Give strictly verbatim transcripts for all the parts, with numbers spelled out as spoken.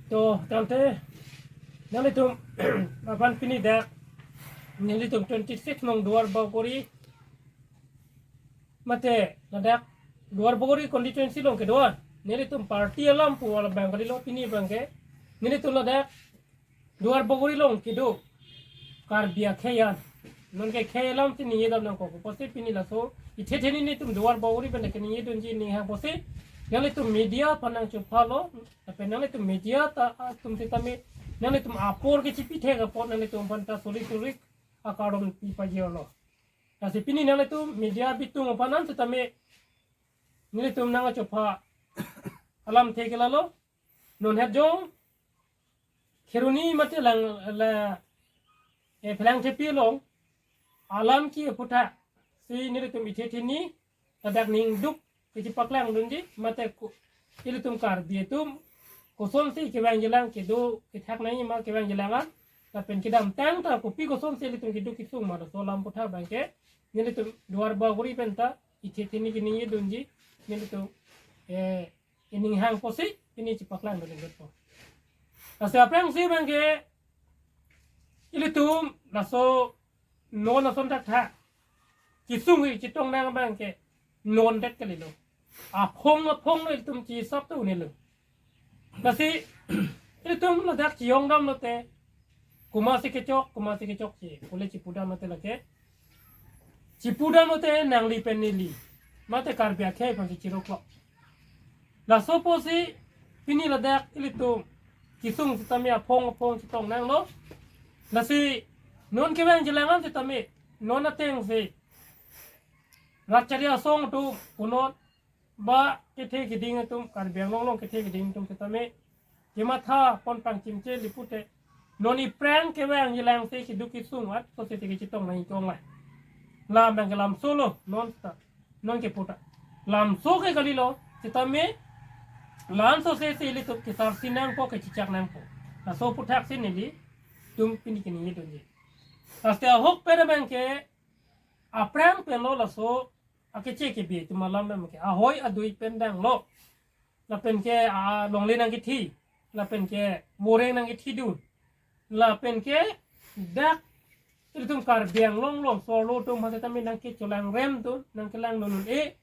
To, tangte, nanglitum, aphan pini dak, nanglitum twenty-six nong Duar Bagori, mate, ladak, Duar Bagori constituency along kedo-an, nanglitum party alam pu alam abang kalilo pini abangke, nanglitum ladak, Duar Bagori along kedo, Karbi akhei an. Nonke khei alam si ningje dam nangkok. Pusi pini laso, ithe theni nelitum Duar Bagori pen keningje dunji ning ha pusi. Nanglitum media aphan nangchopha lo, lapen nanglitum media ta atum sitame, nanglitum apor kechipithek apot nanglitum aphan ta suri suri akardom pi pajirlo. Lasi pini nanglitum media bitung aphan an sitame, nelitum nangchopha alamthe ke lalo. Non het jong, Kheroni mate lang la, eh, Phelangthepi along, alam ke aphuthak si nelitum ithe theni, ladak ningduk kechipaklang dunji, mate ku, ilitum Karbi atum, kosonsi kevang jilang kedo, kethak nangji ma kevang jilang an, lapen kedamtang ta kopi kosonsi ilitum keduk kesung ma laso alam aphuthak abangke, nelitum Duar Bagori pen ta, ithe theni keningje dunji, nelitum, eh, ining hang pusi, pini chipaklang dun dun po. Laso aphrangsi abangke, ilitum, laso non ason thakthak, kesung kechetong nang abangke, non det kalilo. Aphong aphong ilitum chisap ta un-elo. Lasi, ilitum ladak chiyong dam lote, komatsi kechok, komatsi kechokche, pule chipu dam lote lake. Chipu dam lote nangli pen neli. Mate Karbi akhei aphan si chirok lo. Laso pusi pini ladak ilitum kesung sitame aphong aphong chetong nanglo. Lasi non kevang jilang an sitame non atengsi rat chari asong atum punon ba kethe keding atum, Karbi Anglong along kethe keding atum sitame kematha pon pangchimche li pute, non iphrang kevang jilang si keduk kesung at so si kechetong nangji kong la. La abangke lamso lo, non ta, non kepu ta. Lamso ke kalilo, sitame la-an so si ilitum kesarsi nangpo, kechechak nangpo. Laso aphuthak si nelitum pini keningje dunji. Lasi ahok pen abangke, aphrang pen lo laso akeche kebe atum alam abangke, ahoi adui pen dang lo. Lapen ke, ah, longle nangkethi. Lapen ke, voreng nangkethi dun. Lapen ke, dak, ilitum Karbi Anglong along, so-arlo atum mate tame nangkecholang rem dun, nangkelang dun un-e.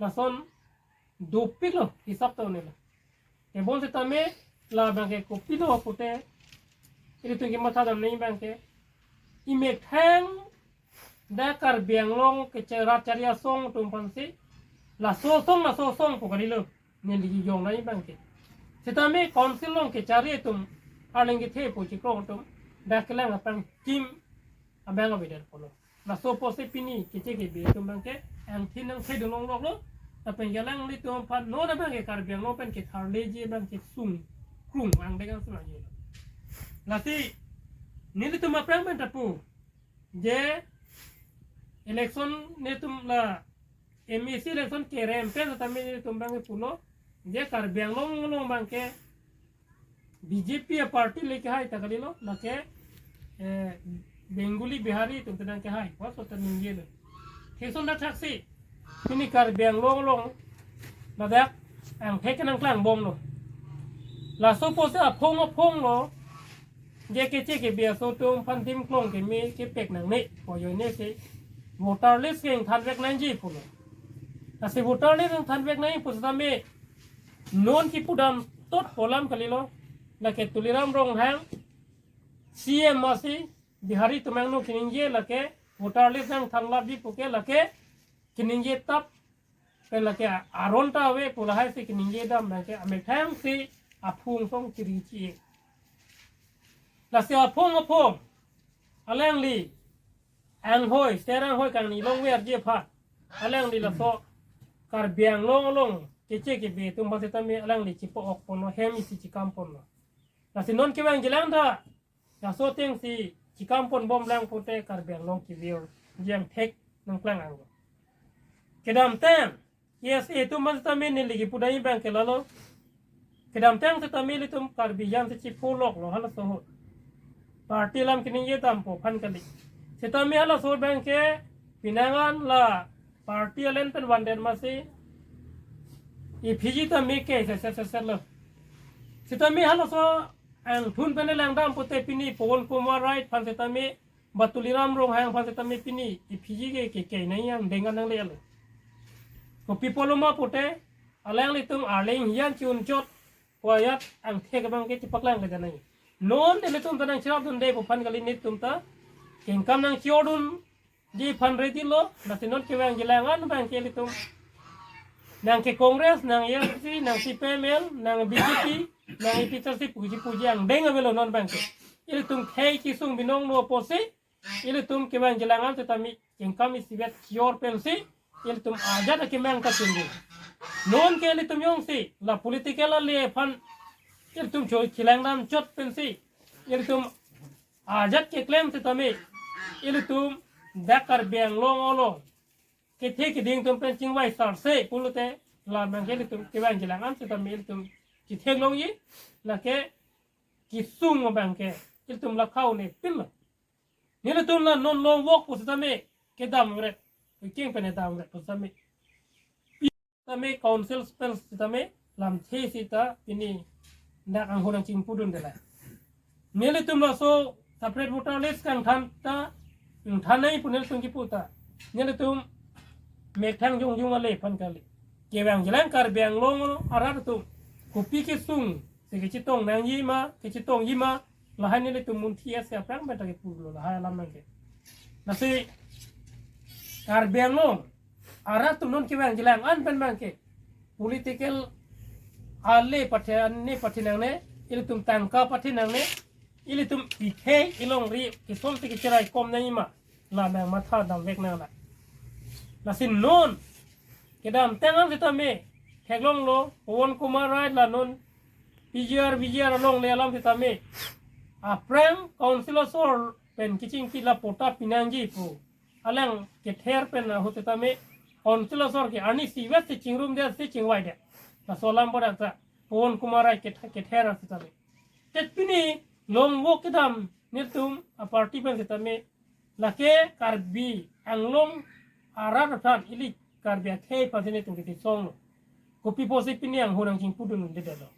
Lason dopik lo, hisap ta un-e lo. Tebon sitame, la abangke kopilo pute, ilitum kematha dam nangji abangke, imethang dak Karbi Anglong keche rat chari asong atum aphansi, laso asong, laso asong pu kalilo, neli kejong nangji abangke. Sitame council along kechari atum, arleng kethe pu chikrong atum, dak kelang apangkim abang avedet pulo. Laso pusi pini keche kebe atum abangke, angthin nangthedun longlok lo, lapen ke alanglitum aphan non abangke Karbi Anglong pen ketharleji abangke sungkrung angdeng angsunglangji lo. Lasi, nelitum aphrang pen ta pu, je election nelitum la M A C election kerem pen tame nelitum abangke pulo, je Karbi Anglong along abangke B J P aparty le kehai ta kalilo, lake, eh, Bengali Bihari atum ta nangkehai, what sort of ningje lo. Thekson dak thaksi, pini Karbi Anglong along, ladak, angthek nangklangbom lo. Laso pusi aphong aphong lo, je keche kebe aso atum aphan dim klong keme kepek nangne, pu ajoine si voter list ke ingthanvek nangji pulo. Lasi voter list ingthanvek nangji pusitame, non kepu dam tot pu alam kalilo, lake Tuliram Ronghang, C M masi, Bihari atum angno keningje lake, voter list nangthanlapji puke lake, keningje tap, pen lake aron ta ave pu lahai si keningje dam lake amethang si aphong song chiri chi. Lasi aphong aphong, alangli, anghoi, ser anghoi kangni longverji aphan, alangli laso, Karbi Anglong along, keche kebe atum aphan sitame alangli chipo-ok ponlo, hem isi chikam ponlo. Lasi non kevang jilang ta, laso atengsi chikam ponbom lang pute Karbi Anglong kevir, je angthek nangklang anglo. Kedamtang, K S A atum aphan sitame neli kepu dam abangke lalo. Kedamtang sitame ilitum Karbi jan si chipholok lo halaso ahut. Party alam keningje dampo aphan kali. Sitame halaso abangke pinangan la party alen pen vandet masi. Iphiji tame ke seset seset lo. Sitame halaso angthun pen langdam pute pini Pawan Kumar Rai aphan sitame ba Tuliram Ronghang aphan sitame pini ipiji ke ke ke nai angdeng nang le alo. Kopi apotlo ma pute alanglitum arleng hian chun chot kwayat angthek abang ke chepaklang ke janai. Non ilitum ta nangcherapdunde pu aphan kali nelitum ta kengkam nangchordunji aphan ready lo, lasi non kevang jilang an abang ke ilitum nang ke Congress, nang A I C C, nang C P I M L, nang B J P, nang A P H L C puji puji angdeng avelo non abang ke. Ilitum khei kesung binong lo pusi, ilitum kevang jilang an sitame kengkam isivet chor pensi, ilitum ajat akemang ta tunggu. Non ke ilitum jongsi la political ale aphan ilitum cho chelangdam chot pensi, ilitum ajat keklem sitame, ilitum dak Karbi Anglong along kethe keding atum pen chingvai sarse pulote, la abang ke ilitum kevang jilang an sitame ilitum chetheklongji, lake kesung abang ke ilitum la khau ne pil lo. Nelitum la non long walk pusitame kedam ret, keng pen dam ret pusitame, sitame council spell sitame lamthe sita pini dak anghun nangchingpudunde la. Nelitum laso separate voter list kangthan ta, kangthan nai pu nelitum kipu ta, nelitum methang jongjong ale aphan kali. Kevang jilang Karbi Anglong arat atum kopi kesung si kechetong nangji ma, kechetongji ma, lahai nelitum munthi ase aphrang pen ta kipulo lahai alam abang ke. Lasi Karbi Anglong arat atum non kevang jilang an pen abang ke political ale pathe, ne pathe nangne, ilitum tangka pathe nangne, ilitum ikhei ilongri kesonsi kecherai kom nangji ma, la abang matha damvek nang la. Lasi non kedamtang an sitame theklonglo, Pawan Kumar Rai la non P G R, V G R along le alam sitame aphrang council asor pen kechingki la patta pinangji pu alang kether pen ahut sitame council asor ke arni isivet si chingrumde si chingvaidet. Laso alam bodak ta Pawan Kumar Rai ketha-, kether sitame. Tet pini long walk kedam nelitum a party pen sitame, lake Karbi Anglong arat aphan, ili Karbi akhei aphan si nelitum kethesonglo. Kopi pusi pini anghun nangchingpudunde detlo.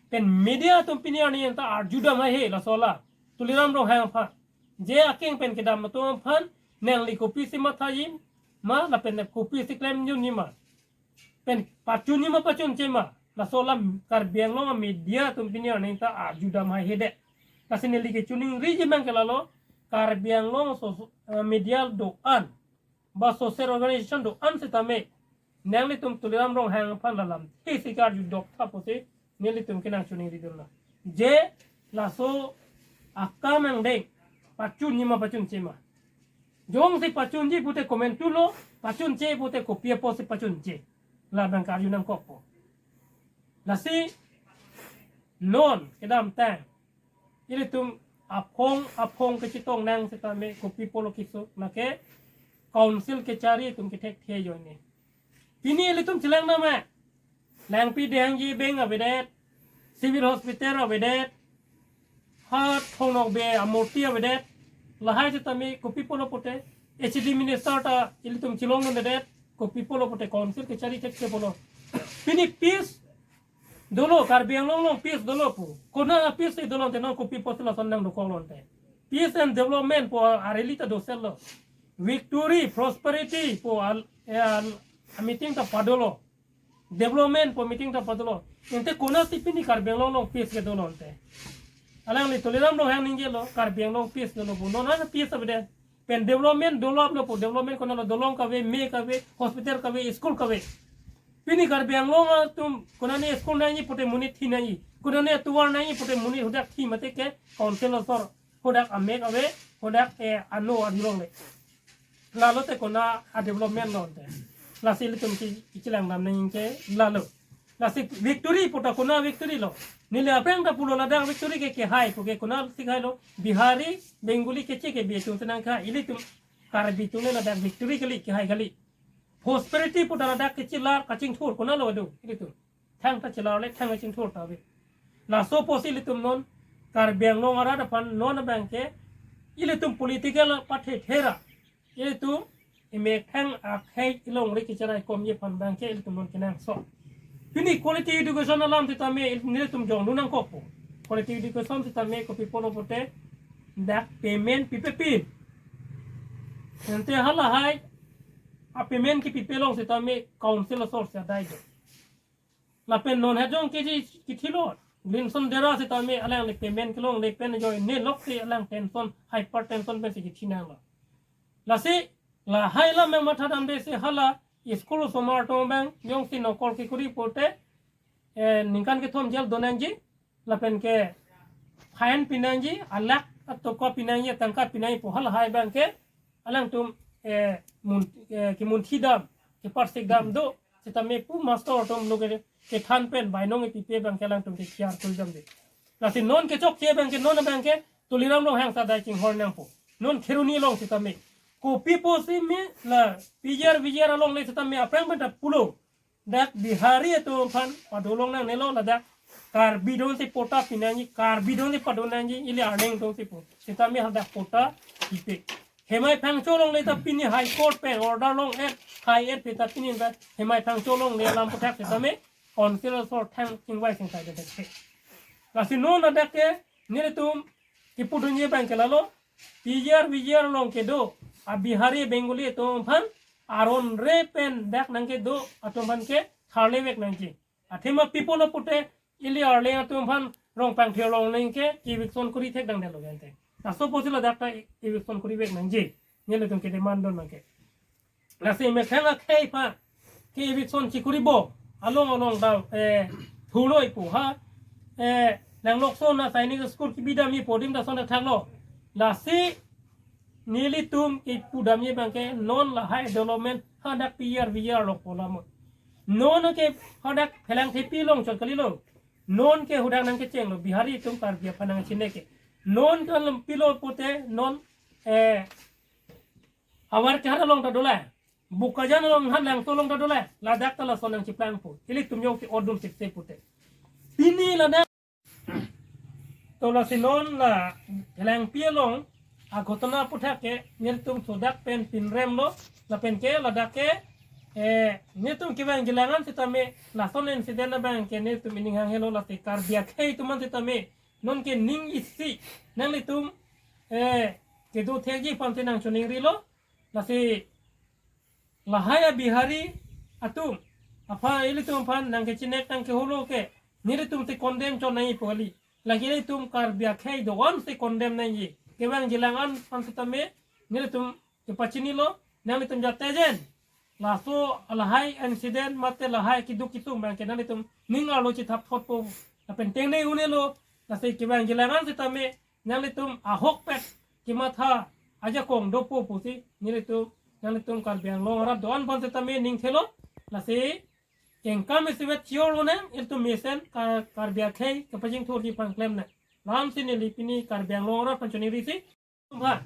Pen media atum pini arni anta arjudam haihe laso la Tuliram Ronghang aphan. Je akeng pen kedam atum aphan nangli kopisi mathaji ma lapen kopisi klemdunji ma, pen pachunji ma pachunche ma, laso alam Karbi Anglong a media atum pini arni ta arjudam haihedet. Lasi neli kechiningriji abang ke lalo, Karbi Anglong so, eh, media do-an ba social organization do-an sitame nanglitum Tuliram Ronghang aphan la lamthe si karjudok tha pusi nelitum kenangchiningridunlo. Je laso akam angdeng pachunji ma pachunche ma. Jongsi pachunji pute komantulo, pachunche pute kopi apotsi pachunche. La abang karju nangkokpo. Lasi non kedamtang ilitum aphong aphong kechetong nang sitame kopi apotlo kesung, lake council kachari atum kethekthe ajoine. Pini ilitum chelang nama. Langpi Dengji Bank avedet, Civil Hospital avedet, ha Thong Nokbe amurti avedet, lahai sitame kopi apotlo pute, H D minister ta ilitum chelongdundedet, kopi apotlo pute council kachari thekthe apotlo. Pini peace dolo, Karbi Anglong along peace dolo pu. Konat a peace si dolo ante, non kopi apotsi lason nangdokoklo ante. Peace and development pu arili ta dosetlo. Victory, prosperity pu al, eh, al, a meeting ta padolo. Development pu meeting ta padolo. Ante konatsi pini Karbi Anglong along peace ke dolo ante. Alangli Tuliram Ronghang ningjelo, Karbi Anglong peace dolo pu. Non an peace avedet. Pen development dolo apotlo pu, development konatlo, dolong kave, me kave, hospital kave, school kave. Pini Karbi Anglong atum konane school nangji pute monit thi nangji. Konane tovar nangji pute monit hadak thi mate ke council asor hadak amek ave, hadak, eh, ano adulong le. Lalo te konat a development lo ante. Lasi ilitum ke chelang dam nangji ke lalo. Lasi victory pu ta konat victory lo. Neli aphrang ta pulo ladak victory ke kehai pu ke konatsi hailo. Bihari, Bengali keche ke bi atum senang kha, ilitum Karbi atum le ladak victory kali, kehai kali. Prosperity pu ta ladak kechelar kachingthur konatlo do ilitum. Thangta chelar le thang kachingthur ta ave. Laso apotsi ilitum non Karbi Anglong arat aphan non abang ke ilitum political party thera ilitum imethang akhei ilongri kecherai komji aphan abang ke ilitum non kenangsot. Pini quality education alam sitame nelitum jongdun nangkokpo. Quality education sitame kopi pulo pute dak payment pipepin. Ante halahai a payment kipipe along sitame council a source adai jo. Lapen non hajong keji kithilo. Glinson Dera sitame alangli payment kelongle pen jo ne lok si alang tension, hypertension pensi kithi nanglo. Lasi lahai alam abang mathadamde si hala school osomar atum abang jongsi nokol kekuri pute, eh, ningkan kethom jail donangji, lapen ke fine pinangji, alakh atoko pinangji, tangka pinangji pu halahai abang ke alangtum, eh, mun, eh, kemunthi dam, keparsik dam do, sitame pu master atum lo ke kethan pen bainong ipipe abang ke alangtum ke kiar kul damde. Lasi non kechokche abang ke non abang ke Tuliram Ronghang sa dai chinghon nangpo. Non Kheroni along sitame. Kopi pusi me la P G R V G R alongle sitame aphrang pen ta pulo. Dak Bihari atum aphan padolong nangnelo ladak Karbi atum si patta pinangji, Karbi atum si padonangji, ili arning atum si po. Sitame hadak patta pipe. Hemai Phangcho alongle ta pini High Court pen order long-et, hai-et pen ta pini ta Hemai Phangcho alongle alam aputhak sitame council a source thang chingvai singtai de thek. Lasi non ladak ke nelitum kipudunji abang ke lalo, P G R V G R along kedo a Bihari Bengali atum aphan aron re pen dak nangkedo atum aphan ke tharle vek nangji. Athema pi pulo pute ili arleng atum aphan Rongpangthir along nangke eviction kuri thek dang delo gente. Laso pusi ladak ta eviction kuri vek nangji. Nelitum ke demand dun nangke. Lasi methang akhei aphan ke eviction chikuri bo along along dal, eh, thuroi pu ha, eh, Langlokso na Sainik School kibidamji pu adim ta son thaklo. Lasi nelitum kipudamji abang ke non lahai development hadak P G R V G R along pu alam. Non ke hadak Phelangthepi along chot kalilo. Non ke hadak nangkechenglo Bihari atum Karbi aphan nangchinine ke. Non ke alam pilo pute non, eh, Awarkehar along ta dolang. Bokajan along Hanlangso along ta dolang. Ladak ta lason nangchiplangpo. Ilitum jongsi odun sikse pute. Pini ladak. To lasi non la Phelangpi along a ghotona aputhak ke nelitum sodak pen pinremlo lapen ke ladak ke, eh, nelitum kevang jilangan sitame lason incident abang ke nelitum ining hanghelo lasi Karbi akhei atum aphan sitame non ke ning isi nanglitum, eh, kedo thekji aphan si nangchoningrilo lasi lahai a Bihari atum aphan ilitum aphan nangkechinek nangkeholo ke nelitum si condemn chot nangji pu kali. Lake ilitum Karbi akhei do-an si condemn nangji. Kevang jilangan aphan sitame nelitum kepachinilo, nanglitum jat tejen. Laso lahai incident mate lahai keduk kitung abang ke nanglitum ning arlo chithap thotpo. Lapen tengne un-elo, lasi kevang jilangan sitame nanglitum ahokpet kematha ajakong dopo pusi nelitum, nanglitum Karbi Anglong arat do-an aphan sitame ning thelo. Lasi kengkam isivet chior uneng ilitum mesen ka Karbi akhei kepachingthurji aphan klemnang. Lamsi neli pini Karbi Anglong arat aphan choningrisi. Tumha.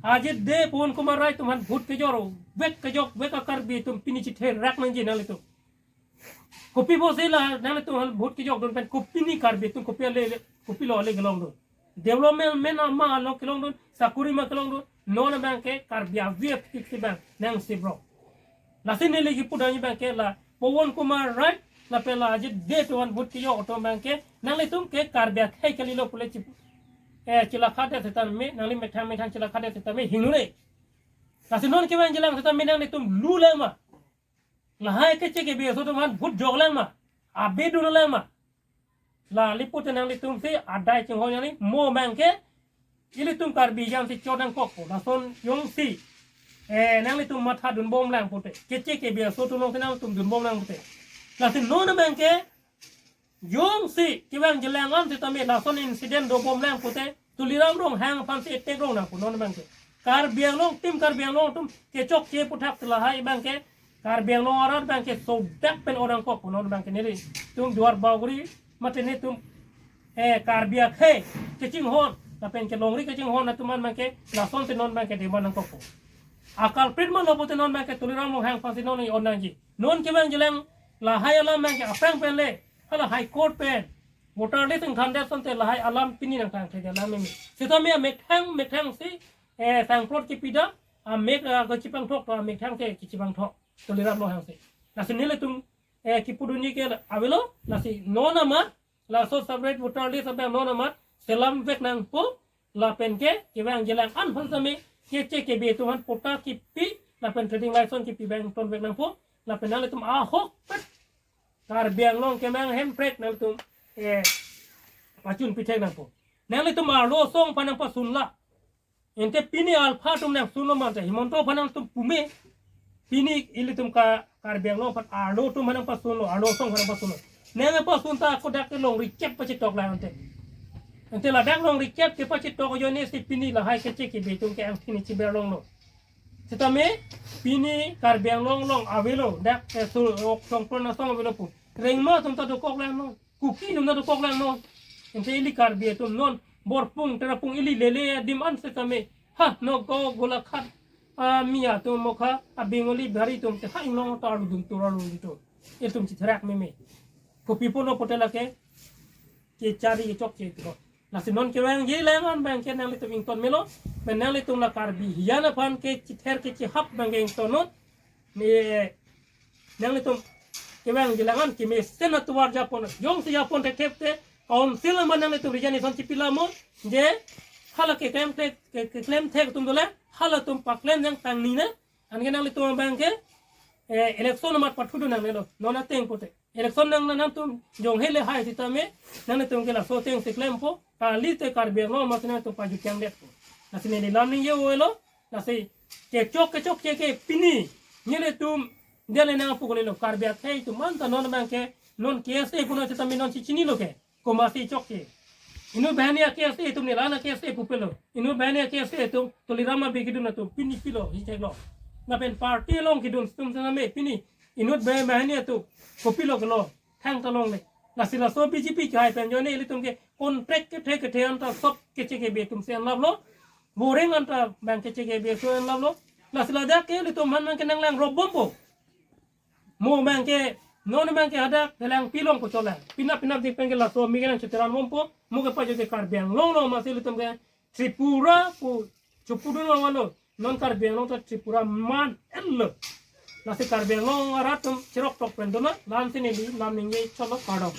Ajit de Pawan Kumar Rai atum aphan vote kejor vek kejok vek a Karbi atum pini chitherak nangji nanglitum. Kopi pusi la nanglitum aphan vote kejokdun pen kopi ni Karbi atum kopi ale, kopilo ale kelongdun. Development ma along kelongdun, sakuri ma kelongdun, non abang ke Karbi avi apik si abang nangsibrok. Lasi neli kipudamji abang ke la Pawan Kumar Rai lapen la Ajit de atum aphan vote kejok atum abang ke nanglitum ke Karbi akhei kalilo pule chip, eh, chilakha det sitame nangli methang methang chilakha det sitame hingnure. Lasi non kevang jilang sitame nanglitum lulang ma. Lahai keche kebe aso atum aphan vote joklang ma. Abe dunlang ma. La lipute nanglitum si adai chinghon nangji mo abang ke ilitum Karbi jam si chodang kokpo. Lason jongsi, eh, nanglitum mathadunbomlang pute. Keche kebe aso atum alongsi nangtum dunbomlang pute. Lasi non abang ke jongsi kevang jilangan sitame lason incident dobomlang pute Tuliram Ronghang aphan si attack rong nangpo non abang ke. Karbi Anglong, tim Karbi Anglong atum kechokche aputhak si lahai abang ke Karbi Anglong arat abang ke sodak pen orang kokpo non abang ke nelitum Duar Bagori mate nelitum, eh, Karbi akhei kachinghon lapen ke longri kachinghon atum an abang ke lasonsi non abang ke demand nangkokpo. Akalprit ma lo pute non abang ke Tuliram Ronghang aphan si non i-on nangji. Non kevang jilang lahai alam abang ke aphrang pen le hala High Court pen voter list ingthandet asonte lahai alam pini nangthan thekde alam meme. Sitame amethang methang si, eh, sangplot kipidam, amek, eh, kachipangthok to amethang si kachipangthok. Tuliram Ronghang si. Lasi nelitum eh, kipudunji ke avelo, lasi non amat, laso separate voter list abang non amat selam vek nangpo, lapen ke kevangjilang an aphan sitame keche kebe atum aphan patta kipi, lapen trading license kipi abang ton vek nangpo, lapen nanglitum ahokpet Karbi Anglong kemang hemprek nanglitum, eh, pachun pithek nangpo. Nanglitum arlo asong aphan nangpasunlo. Ante pini Alpha atum nangsunlo mante, Himanta aphan nangtum pume. Pini ilitum ka Karbi Anglong aphan arlo atum aphan nangpasunlo, arlo asong aphan nangpasunlo. Nangpasun ta ako dak ke longri kep pachetok lang ante. Ante ladak longri kep kepachetok ajoine si pini lahai keche kebe atum ke angthini chiber longlo. Sitame pini Karbi Anglong along avelo, dak, eh, su-, ok songpron asong avelo pu. Rengma atum ta dokok langnon, Kuki atum ta dokok langnon. Ante ili Karbi atum non Borpung, Tarapung ili lele adim an sitame, ha, no go Golaghat, ah, Miya atum mokha, a Bengali Bihari atum te ha inglong ta arludun tur arludun tur. Itum chitherak meme. Kopi pulo pulote lake kechari kechokche pu. Lasi non kevangjilang an abang ke nanglitum ington melo. Pen nanglitum la Karbi hiyan aphan kechither kechihap abang ke ingtonnon. Ne nanglitum kevangjilang an kemesen atovar japon. Jongsi japon thekthe te council amat nanglitum resignation chipi lamo. Je hala keklem thek, ke, keklem thek atum dolang, halatum paklem nangtang nina. Anke nanglitum abang ke, eh, election amat pathudun nangnelo. Non ateng pulote. Election nang nangtum jong hele hai sitame, nanglitum ke laso ateng si klempo, kalite Karbi Anglong amat si nangtum pajutjang detpo. Lasi neli lam ningje avelo, lasi kechok kechokche ke pini, nelitum, dia le nangpu kolelo, Karbi akhei atum anta non abang ke, non K S A punon sitame non si chinilo ke, komatsi chokche. Inut banghini a K S A atum ne la-an a K S A pupelo. Inut banghini a K S A atum, Tuliram Abe kedun atum, pini pilo, hicheklo. Lapen party along kedun atum sitame, pini, inut banghini atum, kopilo kelo, thangta longle. Lasi laso B J P kehai pen ajoine ilitum ke contract kethe kethe anta sop keche kebe atum si anlaplo. Boreng anta abang keche kebe atum anlaplo. Lasi ladak ke ilitum aphan abang ke nanglang rop bompo. Mo abang ke, non abang ke hadak, dalang pilong ko cholang. Pinap pinap dik pen ke laso mi ke nangcheteran bompo, mo kepajote Karbi Anglong along amatsi ilitum ke Tripura pu chepudun avelo, non Karbi Anglong ta Tripura man-etlo. Lasi Karbi Anglong arat atum cherok tok pen dona, lam si neli lam ningje cholo, kardom.